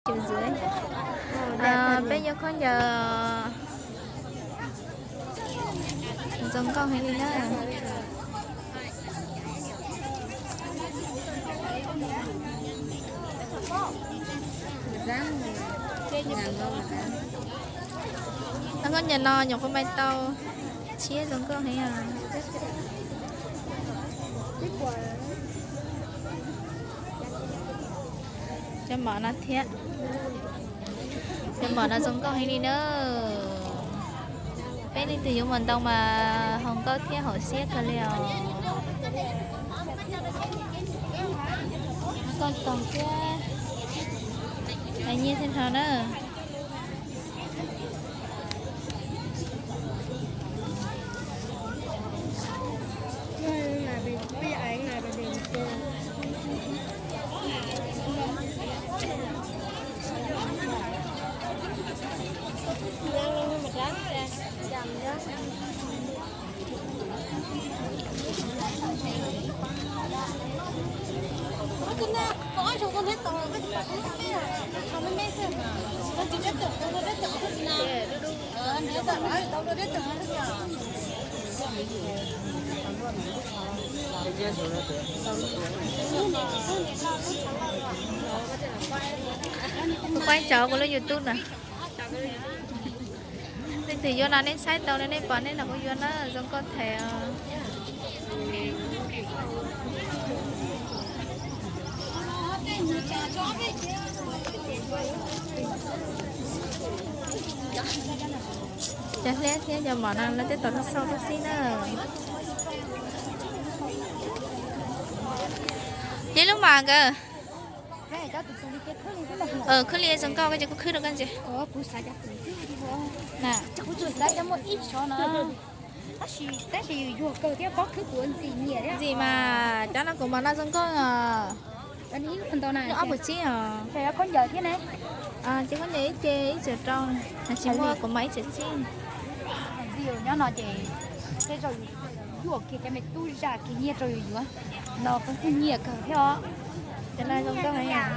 Peb yuav khaub ncaws zoo nkauj heev li na. Khaub ncaws no nyuam qhuav mai tau tshiab zoo nkauj heev. Cov mom no thiab, cov mom no zoo nkauj heev li na. Peb leej twg yuav mus ntoo mas haum nkauj thiab haum siab kawg li os. Nkauj toog thiab, nyiaj thiab nrho na. Kuv pab tso kuv lub YouTube na. Leej twg yuav no nej saib tau li nej pom nej los kuj yuav na, zoo nkauj thiab os. Cov hleb thiab cov mom no lawv twb tau tau xauj tau xib na. Ib lub mas nkawd. Khwb li zoo nkauj, koj ces kuv khwb rau koj ntses. Ntxim mas, cov no kuv mas no zoo nkauj os. Ob puas tsib os. Ces khaub ncaws ib ce ib txhiab rau, tsis muaj kuv mas ib txhiab tsib. Nyob no ces tej zaum yuam kiag cov me tub zam kiag nyiaj rau yus yuav, no kuj nyiam kawg thiab os. Cov no zoo nkauj heev.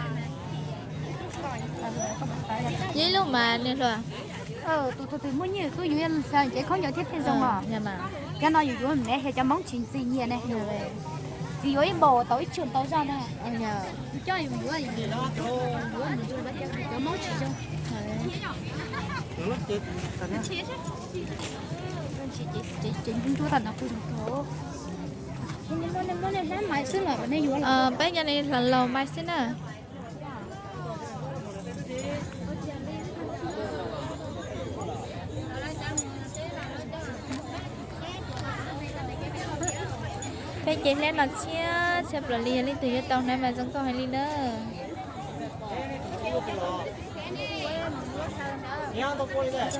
Yog ib lub mas niag hluas. Tus tug twg muaj nyiaj xwb yus xav nce khaub ncaws thiab thiaj zoo os. Cov no yus yuav me xyov cov Hmoob tsis ntxim nyiam ne. Tsis yuav ib npaus tau ib tsuam ntau zaj na. Yus coj yus yuav, yus yuav mus cov Hmoob tsis zoo. Ces ntsuab ntsuab tag no kuj zoo kawg. Muab nej hmab mais xwb los nej yuav los? Peb cov ni hluas laus mais xwb na. Peb cev hleb no tshiab tshaj plaws li, yog leej twg yuav tau hnov mas zoo nkauj heev li na. Zoo nkauj li os.